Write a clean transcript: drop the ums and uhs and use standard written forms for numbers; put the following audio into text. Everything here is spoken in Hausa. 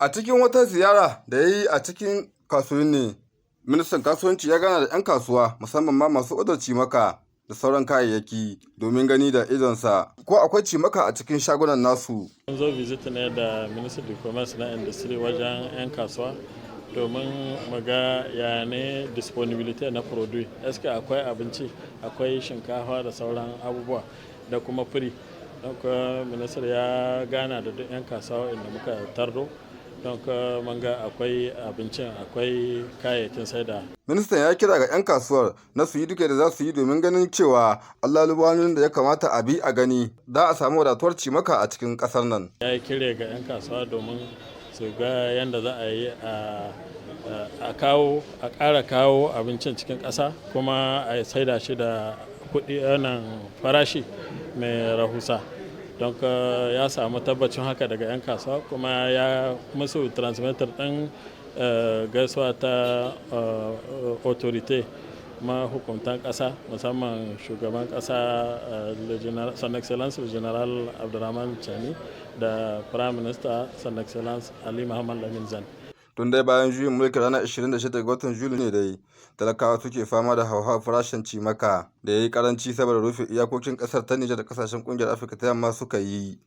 A cikin wata ziyara da ya yi a cikin kasuwanni, ministan kasuwanci ya gana da 'yan kasuwa, musamman ma masu odar cimaka da sauran kayayyaki, domin gani da idonsa ko akwai cimaka a cikin shagunan nasu. Mun zo visit ne da Minister du Commerce na Industry wajen 'yan kasuwa domin mu ga ya ne disponibility na produit. Eske akwai abinci, akwai shinkafa da sauran abubuwa da kuma prix. Don minister ya gana da duk 'yan kasuwa inda muka tardo. Don mun ga akwai abincin, akwai kayayyakin saida. Ministan ya kira ga 'yan kasuwar na su yi duk da za su yi domin ganin cewa Allah da ya kamata a bi a gani za a samu wadatuwar cimaka a cikin kasar nan. Ya yi kire ga 'yan kasuwa domin su ga yadda za a yi a kawo, a ƙara kawo abincin cikin ƙasa, kuma a saida shi da kuɗi wannan farashi mai rahusa. Don ya samu tabbacin haka daga 'yan kasuwa, kuma ya musu transmitter ɗin gaisuwa ta autorité, mahukuntan ƙasa, musamman shugaban ƙasa, Son Excellence General Abdurrahman Chani, da Prime Minister, Son Excellence Ali Muhammad Lamin Zan. Tun dai bayan juyin mulki ranar 26 ga watan Juli ne dai talakawa suke fama da hauhawar farashin cimaka da ya yi karanci saboda rufe iyakokin kasar ta Nijar da kasashen Kungiyar Afirka ta Yamma suka yi.